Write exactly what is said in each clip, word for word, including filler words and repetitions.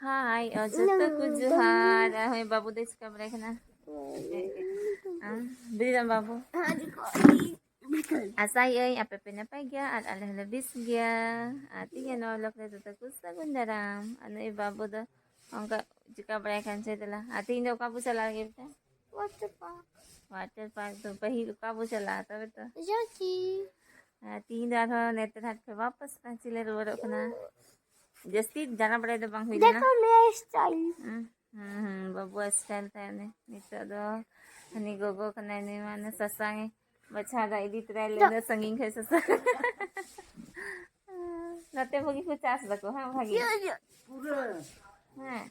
ᱦᱟᱭ, ᱚ, ᱡᱚᱛᱚ ᱠᱚ ᱡᱚᱦᱟᱨ᱾ ᱟᱨ ᱦᱳᱭ, ᱵᱟᱹᱵᱩ ᱫᱚᱭ ᱪᱤᱠᱟ ᱵᱟᱲᱟᱭ ᱠᱟᱱᱟ? ᱟᱢ, ᱵᱤᱨᱤᱫᱟᱢ ᱵᱟᱹᱵᱩ᱾ ᱟᱥᱟᱭᱟᱹᱧ ᱟᱯᱮ ᱯᱮ ᱱᱟᱯᱟᱭ ᱜᱮᱭᱟ ᱟᱨ ᱟᱞᱮ ᱦᱚᱸᱞᱮ ᱵᱮᱥ ᱜᱮᱭᱟ᱾ ᱟᱨ ᱛᱮᱦᱮᱧ ᱱᱚᱣᱟ vlog ᱨᱮ ᱡᱚᱛᱚ ᱠᱚ ᱥᱟᱹᱜᱩᱱ ᱫᱟᱨᱟᱢ᱾ ᱟᱨ ᱱᱩᱭ ᱵᱟᱹᱵᱩ ᱫᱚ ᱚᱱᱠᱟ ᱪᱤᱠᱟ ᱵᱟᱲᱟᱭ ᱠᱟᱱ ᱪᱚᱭ ᱫᱮᱞᱟ᱾ ᱟᱨ ᱛᱮᱦᱮᱧ ᱫᱚ ᱚᱠᱟ ᱵᱚ ᱪᱟᱞᱟᱣ ᱞᱟᱹᱜᱤᱫ ᱛᱮ? Water park. Water park ᱫᱚ ᱯᱟᱹᱦᱤᱞ ᱚᱠᱟ ᱵᱚ ᱪᱟᱞᱟᱜᱼᱟ ᱛᱚᱵᱮ ᱛᱚ? ᱡᱟᱹᱠᱤ᱾ ᱟᱨ ᱛᱤᱦᱤᱧ ᱫᱚ ᱟᱨᱦᱚᱸ ᱱᱮᱛᱟᱨ ᱦᱟᱴ ᱠᱷᱚᱱ ᱵᱟᱯᱟᱥ ᱯᱟᱧᱪᱤ ᱞᱮ ᱨᱩᱣᱟᱹᱲᱚᱜ ᱠᱟᱱᱟ᱾ ᱡᱟᱹᱥᱛᱤ ᱫᱟᱬᱟ ᱵᱟᱲᱟᱭ ᱫᱚ ᱵᱟᱝ ᱦᱩᱭ ᱞᱮᱱᱟ᱾ ᱫᱮᱠᱷᱚ ᱢᱮᱨᱟ style. ᱦᱩᱸ, ᱦᱩᱸ, ᱦᱩᱸ, ᱵᱟᱹᱵᱩᱣᱟᱜ style ᱛᱟᱭ ᱩᱱᱤ᱾ ᱱᱤᱛᱚᱜ ᱫᱚ ᱦᱟᱹᱱᱤ ᱜᱚᱜᱚ ᱠᱟᱱᱟᱭ, ᱱᱩᱭ ᱢᱟ ᱚᱱᱟ ᱥᱟᱥᱟᱝ ᱮ ᱵᱟᱪᱷᱟᱣ ᱫᱟ, ᱤᱫᱤ ᱛᱚᱨᱟᱭ ᱞᱮ ᱩᱱᱟᱹᱜ ᱥᱟᱺᱜᱤᱧ ᱠᱷᱚᱱ ᱥᱟᱥᱟᱝ᱾ ᱱᱚᱛᱮ ᱵᱷᱟᱹᱜᱤ ᱠᱚ ᱪᱟᱥ ᱫᱟᱠᱚ, ᱦᱮᱸ, ᱵᱷᱟᱹᱜᱤ᱾ ᱦᱮᱸ᱾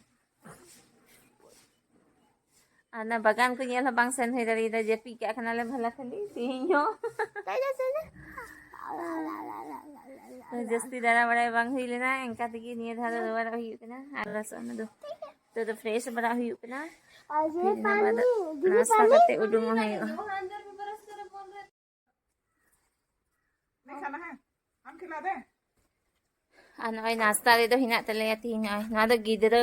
ᱟᱨ ᱚᱱᱟ ᱵᱟᱜᱟᱱ ᱠᱚ ᱧᱮᱞ ᱦᱚᱸ ᱵᱟᱝ ᱥᱮᱱ ᱦᱩᱭ ᱫᱟᱲᱮᱭᱟᱫᱟ, ᱡᱟᱹᱯᱤᱫ ᱠᱟᱜ ᱠᱟᱱᱟᱞᱮ ᱵᱷᱟᱞᱟ ᱠᱷᱟᱹᱞᱤ ᱛᱮᱦᱮᱧ ᱦᱚᱸ᱾ ᱡᱟᱹᱥᱛᱤ ᱫᱟᱬᱟ ᱵᱟᱲᱟᱭ ᱵᱟᱝ ᱦᱩᱭ ᱞᱮᱱᱟ, ᱮᱱᱠᱟ ᱛᱮᱜᱮ ᱱᱤᱭᱟᱹ ᱫᱷᱟᱣ ᱫᱚ ᱨᱩᱣᱟᱹᱲᱚᱜ ᱦᱩᱭᱩᱜ ᱠᱟᱱᱟ᱾ ᱟᱨ ᱞᱚᱥᱚᱫ ᱫᱚ ᱱᱤᱛᱚᱜ ᱫᱚ fresh ᱵᱟᱲᱟ ᱦᱩᱭᱩᱜ ᱠᱟᱱᱟ᱾ ᱯᱷᱤᱨ ᱤᱱᱟᱹ ᱵᱟᱫᱽ ᱱᱟᱥᱛᱟ ᱠᱟᱛᱮ ᱩᱰᱩᱝᱚᱜ ᱦᱩᱭᱩᱜᱼᱟ᱾ ᱟᱨ ᱱᱚᱜᱼᱚᱭ ᱱᱟᱥᱛᱟ ᱨᱮᱫᱚ ᱦᱮᱱᱟᱜ ᱛᱟᱞᱮᱭᱟ ᱛᱤᱦᱤᱧ, ᱱᱚᱜᱼᱚᱭ ᱱᱚᱣᱟ ᱫᱚ ᱜᱤᱫᱽᱨᱟᱹ,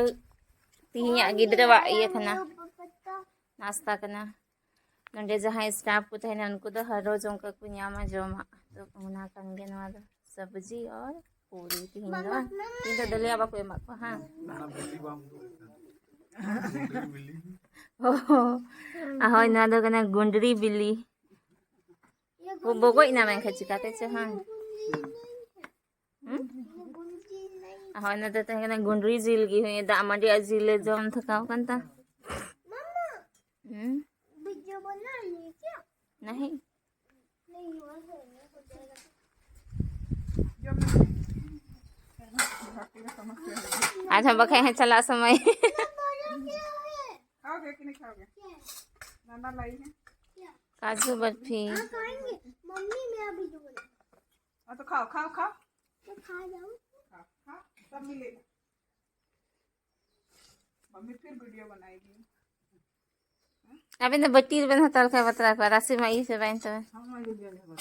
ᱛᱤᱦᱤᱧᱟᱜ ᱜᱤᱫᱽᱨᱟᱹᱣᱟᱜ ᱤᱭᱟᱹ ᱠᱟᱱᱟ, ᱱᱟᱥᱛᱟ ᱠᱟᱱᱟ᱾ ᱱᱚᱰᱮ ᱡᱟᱦᱟᱸᱭ staff ᱠᱚ ᱛᱟᱦᱮᱱᱟ, ᱩᱱᱠᱩ ᱫᱚ ᱦᱟᱨ ᱨᱳᱡᱽ ᱚᱱᱠᱟ ᱠᱚ ᱧᱟᱢᱟ ᱡᱚᱢᱟᱜ᱾ ᱛᱚ, ᱚᱱᱟ ᱠᱟᱱ ᱜᱮ ᱱᱚᱣᱟ ᱫᱚ, ᱥᱚᱵᱽᱡᱤ ᱟᱨ ᱯᱩᱨᱤ᱾ ᱛᱤᱦᱤᱧ ᱫᱚ ᱵᱟᱝ, ᱛᱤᱦᱤᱧ ᱫᱚ ᱫᱟᱹᱞᱤᱭᱟ ᱵᱟᱠᱚ ᱮᱢᱟᱜ ᱠᱚᱣᱟ, ᱦᱟᱸ? ᱚᱱᱟ ᱵᱤᱞᱤ ᱵᱟᱝ ᱩᱫᱩᱜ ᱟᱠᱟᱱᱟ᱾ ᱜᱩᱸᱰᱨᱤ ᱵᱤᱞᱤ᱾ ᱚ, ᱦᱳᱭ, ᱱᱚᱣᱟ ᱫᱚ ᱠᱟᱱᱟ ᱜᱩᱸᱰᱨᱤ ᱵᱤᱞᱤ᱾ ᱵᱚ-, ᱵᱚᱜᱚᱡ ᱮᱱᱟ ᱢᱮᱱᱠᱷᱟᱱ ᱪᱤᱠᱟᱹᱛᱮ ᱪᱚ, ᱦᱟᱸ? ᱦᱩᱸ? ᱦᱳᱭ, ᱱᱚᱛᱮ ᱛᱟᱦᱮᱸ ᱠᱟᱱᱟ ᱜᱩᱸᱰᱨᱤ ᱡᱤᱞ ᱜᱮ, ᱦᱳᱭ, ᱫᱟᱜ ᱢᱟᱹᱰᱤ ᱟᱨ ᱡᱤᱞ ᱞᱮ ᱡᱚᱢ ᱛᱷᱟᱠᱟᱣ ᱠᱟᱱ ᱛᱟ᱾ ᱦᱩᱸ? नहीं। ᱟᱨᱦᱚᱸ ᱵᱟᱠᱷᱟᱡ ᱦᱟᱸᱜ ᱪᱟᱞᱟᱜ ᱥᱚᱢᱚᱭ᱾ खाओगे कि नहीं खाओगे? नाना लाई है। काजू बर्फी। हाँ, खाएंगे। मम्मी, मेरा वीडियो बना। हाँ, तो खाओ, खाओ, खाओ। तो खा जाओ। खाओ, खाओ, सब मिलेगा। मम्मी फिर वीडियो बनाएगी। ᱟᱵᱮᱱ ᱫᱚ ᱵᱟᱹᱴᱤ ᱨᱮᱵᱮᱱ ᱦᱟᱛᱟᱣ ᱞᱮᱠᱷᱟᱱ ᱵᱟᱛᱨᱟᱣ ᱠᱚᱜᱼᱟ, ᱨᱟᱥᱮ ᱢᱟ ᱤᱭᱟᱹ ᱪᱟᱵᱟᱭᱮᱱ ᱛᱟᱵᱮᱱ᱾ हाँ, हाँ, ये ले लो।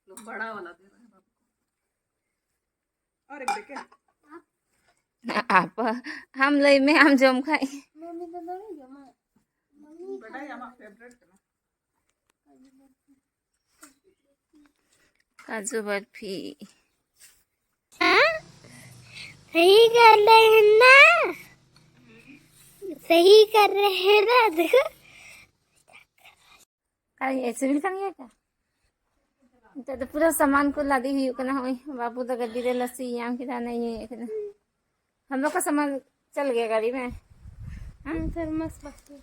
लो, बड़ा वाला दे रहा है बाबू। ᱟᱨ ᱮᱠ ᱫᱮᱠᱷᱮ᱾ ᱟᱯᱟ, ᱟᱢ ᱞᱟᱹᱭ ᱢᱮ, ᱟᱢ ᱡᱚᱢ ᱠᱷᱟᱡ᱾ ᱢᱟᱢᱤ ᱫᱚ ᱫᱚᱢᱮ ᱡᱚᱢᱟ᱾ ᱢᱟᱢᱤ ᱵᱟᱰᱟᱭ ᱟᱢᱟᱜ ᱯᱷᱮᱵᱟᱨᱮᱴ ᱠᱟᱱᱟ᱾ ᱠᱟᱡᱩ ᱵᱟᱨᱯᱷᱤ᱾ ᱦᱮᱸ? सही कर रहे हैं ना? सही कर रहे हैं ना? देखो। ᱠᱟᱭ ᱥᱤᱵᱤᱞ ᱠᱟᱱ ᱜᱮᱭᱟ ᱠᱟ? ᱱᱤᱛᱚᱜ ᱫᱚ ᱯᱩᱨᱟᱹ ᱥᱟᱢᱟᱱ ᱠᱚ ᱞᱟᱫᱮ ᱦᱩᱭᱩᱜ ᱠᱟᱱᱟ᱾ ᱦᱚᱸᱜᱼᱚᱭ ᱵᱟᱹᱵᱩ ᱫᱚ ᱜᱟᱹᱰᱤ ᱨᱮ ᱞᱟᱹᱥᱤ ᱧᱟᱢ ᱠᱮᱫᱟ, ᱚᱱᱮ ᱤᱭᱟᱹᱭᱮᱫ ᱠᱟᱱᱟ᱾ हम लोग का सामान चल गया गाड़ी में। हाँ? थर्मस बाकी।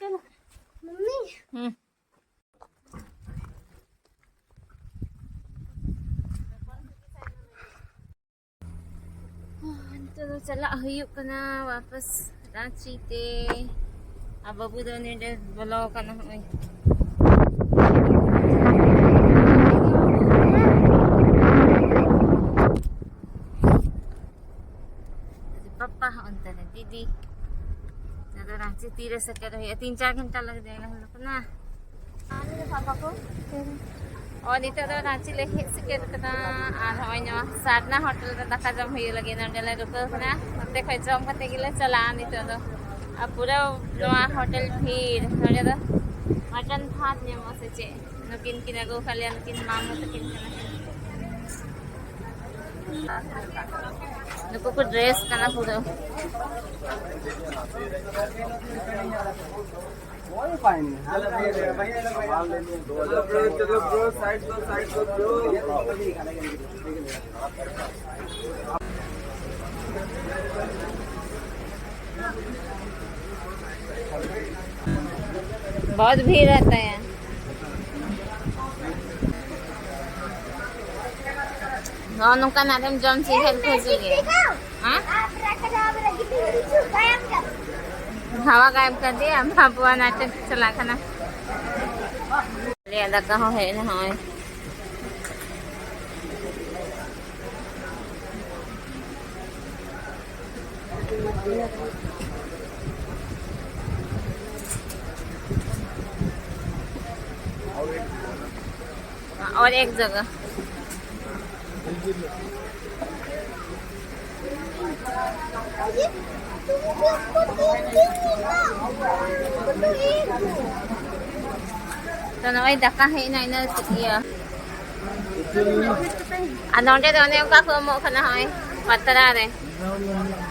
चलो, मम्मी। हम्म। ᱱᱤᱛᱚᱜ ᱫᱚ ᱪᱟᱞᱟᱜ ᱦᱩᱭᱩᱜ ᱠᱟᱱᱟ ᱣᱟᱯᱟᱥ ᱨᱟᱸᱪᱤ ᱛᱮ᱾ ᱟᱨ ᱵᱟᱹᱵᱩ ᱫᱚ ᱱᱚᱰᱮ ᱵᱚᱞᱚ ᱟᱠᱟᱱᱟ, ᱦᱚᱸᱜᱼᱚᱭ᱾ ᱯᱟᱯᱟ ᱦᱚᱸ ᱚᱱᱛᱮ ᱨᱮ, ᱫᱤᱫᱤ᱾ ᱟᱫᱚ ᱨᱟᱸᱪᱤ ᱛᱤᱨᱮ ᱥᱮᱴᱮᱨ ᱦᱩᱭᱩᱜᱼᱟ? ᱛᱤᱱ ᱪᱟᱨ ᱜᱷᱚᱱᱴᱟ ᱞᱟᱜ ᱡᱟᱭᱮᱜᱟ ᱦᱟᱢ ᱞᱳᱜ ᱠᱚ ᱱᱟ᱾ ᱚ, ᱱᱤᱛᱚᱜ ᱫᱚ ᱨᱟᱸᱪᱤ ᱞᱮ ᱦᱮᱡ ᱥᱮᱴᱮᱨ ᱠᱟᱱᱟ᱾ ᱟᱨ ᱦᱚᱸᱜᱼᱚᱭ ᱱᱚᱣᱟ ᱥᱟᱨᱱᱟ ᱦᱳᱴᱮᱞ ᱨᱮ ᱫᱟᱠᱟ ᱡᱚᱢ ᱦᱩᱭᱩᱜ ᱞᱟᱹᱜᱤᱫ ᱱᱚᱸᱰᱮ ᱞᱮ ᱨᱩᱠᱟᱹᱣ ᱠᱟᱱᱟ᱾ ᱱᱚᱛᱮ ᱠᱷᱚᱡ ᱡᱚᱢ ᱠᱟᱛᱮ ᱜᱮᱞᱮ ᱪᱟᱞᱟᱜᱼᱟ ᱱᱤᱛᱚᱜ ᱫᱚ᱾ ᱟᱨ ᱯᱩᱨᱟᱹ ᱱᱚᱣᱟ ᱦᱳᱴᱮᱞ ᱵᱷᱤᱲ᱾ ᱱᱚᱸᱰᱮ ᱫᱚ ᱢᱚᱴᱚᱱ ᱵᱷᱟᱛ ᱧᱟᱢᱚᱜᱼᱟ ᱥᱮ ᱪᱮᱫ? ᱱᱩᱠᱤᱱ ᱠᱤᱱ ᱟᱹᱜᱩ ᱟᱠᱟᱫ ᱞᱮᱭᱟ, ᱱᱩᱠᱤᱱ ᱢᱟᱢᱩ ᱛᱟᱹᱠᱤᱱ ᱠᱟᱱᱟ ᱠᱤᱱ᱾ ᱱᱩᱠᱩ ᱠᱚ ᱰᱨᱮᱥ ᱠᱟᱱᱟ ᱯᱩᱨᱟᱹ᱾ कोई पानी नहीं। चलो ब्रो, चलो ब्रो, साइड दो, साइड दो ब्रो। बहुत भीड़ रहता है। ᱱᱚᱜᱼᱚ ᱱᱚᱝᱠᱟᱱᱟᱜ ᱨᱮᱢ ᱡᱚᱢ ᱪᱮᱫ ᱦᱮᱞᱯ ᱦᱤᱡᱩᱜ ᱜᱮᱭᱟ? ᱦᱮᱸ? ᱦᱟᱣᱟ ᱜᱟᱭᱮᱵ ᱠᱟᱫᱮᱭᱟ, ᱵᱟᱵᱩᱣᱟᱜ ᱱᱟᱴᱚᱠ ᱪᱟᱞᱟᱜ ᱠᱟᱱᱟ᱾ ᱟᱞᱮᱭᱟᱜ ᱫᱟᱠᱟ ᱦᱚᱸ ᱦᱮᱡ ᱮᱱᱟ, ᱦᱚᱸᱜᱼᱚᱭ᱾ और एक जगह। ᱛᱚ ᱱᱚᱜᱼᱚᱭ ᱫᱟᱠᱟ ᱦᱮᱡ ᱮᱱᱟ, ᱤᱱᱟᱹ ᱤᱭᱟᱹ᱾ ᱟᱨ ᱱᱚᱸᱰᱮ ᱫᱚ ᱚᱱᱮ ᱚᱱᱠᱟ ᱠᱚ ᱮᱢᱚᱜ ᱠᱟᱱᱟ, ᱱᱚᱜᱼᱚᱭ ᱯᱟᱛᱲᱟ ᱨᱮ᱾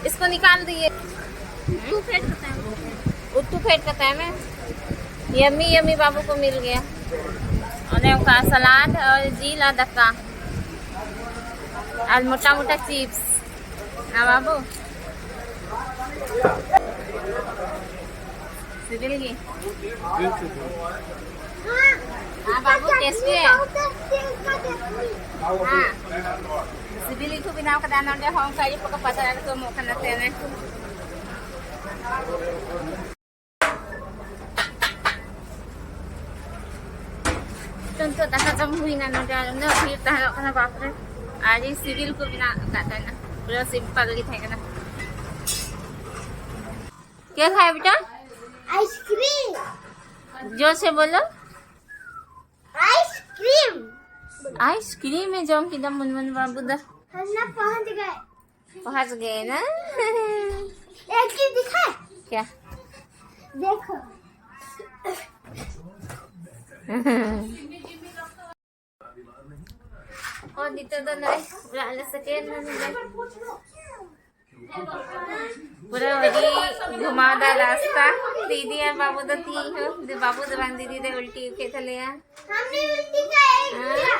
इसको निकाल दिए। उत्तू फेंट करता है। यम्मी यम्मी बाबू को मिल गया। ᱚᱱᱮ ᱚᱱᱠᱟ ᱥᱟᱞᱟᱰ ᱟᱨ ᱡᱤᱞ ᱟᱨ ᱫᱟᱠᱟ ᱟᱨ ᱢᱚᱴᱟ ᱢᱚᱴᱟ ᱪᱤᱯᱥ᱾ ᱦᱮᱸ ᱵᱟᱹᱵᱩ, ᱥᱤᱵᱤᱞ ᱜᱮ? ᱦᱮᱸ ᱵᱟᱹᱵᱩ, ᱴᱮᱥᱴ ᱜᱮ? ᱦᱮᱸ, ᱥᱤᱵᱤᱞ ᱜᱮᱠᱚ ᱵᱮᱱᱟᱣ ᱠᱟᱫᱟ᱾ ᱱᱚᱸᱰᱮ ᱦᱚᱸ ᱚᱱᱠᱟ ᱜᱮ ᱯᱟᱛᱲᱟ ᱨᱮᱠᱚ ᱮᱢᱚᱜ ᱠᱟᱱᱟ ᱛᱮᱱᱮ᱾ ᱱᱤᱛᱚᱜ ᱫᱟᱠᱟ ᱡᱚᱢ ᱦᱩᱭᱱᱟ ᱱᱚᱰᱮ, ᱟᱨ ᱩᱱᱟᱹᱜ ᱵᱷᱤᱲ ᱛᱟᱦᱮᱸ ᱠᱟᱱᱟ, ᱵᱟᱯ ᱨᱮ᱾ ᱟᱹᱰᱤ ᱥᱤᱵᱤᱞ ᱠᱚ ᱵᱮᱱᱟᱣ ᱟᱠᱟᱫ ᱛᱟᱦᱮᱱᱟ, ᱯᱩᱨᱟᱹ ᱥᱤᱢᱯᱚᱞ ᱜᱮ ᱛᱟᱦᱮᱸ ᱠᱟᱱᱟ᱾ क्या खाया बेटा? आइसक्रीम। जोर से बोलो। आइसक्रीम। आइसक्रीम में ᱡᱚᱢ ᱠᱮᱫᱟ ᱢᱩᱱᱢᱩᱱ ᱵᱟᱹᱵᱩ ᱫᱚ। हम ना पहुंच गए। पहुंच गए ना। एक चीज दिखाए? क्या? देखो। और ᱱᱤᱛᱚᱜ ᱫᱚ ᱱᱚᱜᱼᱚᱭ ᱚᱲᱟᱜ ᱞᱮ ᱥᱮᱴᱮᱨ ᱮᱱᱟ ᱱᱚᱰᱮ᱾ ᱯᱩᱨᱟᱹ ᱟᱹᱰᱤ ᱜᱷᱩᱢᱟᱣᱫᱟ ᱨᱟᱥᱛᱟ᱾ ᱫᱤᱫᱤ ᱟᱨ ᱵᱟᱹᱵᱩ ᱫᱚ ᱛᱤ ᱦᱚᱸ, ᱫᱤ-, ᱵᱟᱹᱵᱩ ᱫᱚ ᱵᱟᱝ, ᱫᱤᱫᱤ ᱫᱚ ᱩᱞᱴᱤ ᱠᱮᱫ ᱛᱟᱞᱮᱭᱟ। हमने उल्टी का एक हाँ? किया।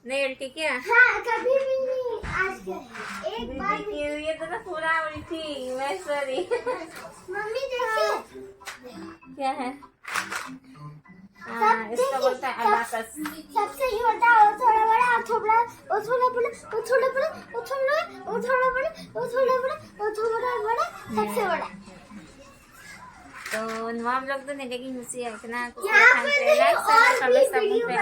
नहीं उल्टी किया? हाँ, कभी भी नहीं, आज का है। एक बार भी। ये तो ना पूरा उल्टी, मैं सॉरी। मम्मी देखिए। क्या है? हाँ, सब इसको देखिए, बोलते हैं सब, अबाकस। सबसे छोटा और थोड़ा बड़ा, और थोड़ा, और थोड़ा बड़ा, और थोड़ा बड़ा, और थोड़ा बड़ा, और थोड़ा बड़ा, और थोड़ा बड़ा, और थोड़ा बड़ा, सबसे बड़ा। तो ᱱᱚᱣᱟ vlog ᱫᱚ ᱱᱚᱰᱮ ᱜᱤᱧ ᱢᱩᱪᱟᱹᱫ ᱠᱟᱱᱟ᱾ ᱠᱩᱥᱤᱭᱟᱜ ᱠᱷᱟᱱ ᱯᱮ like, share, comment, subscribe ᱯᱮ᱾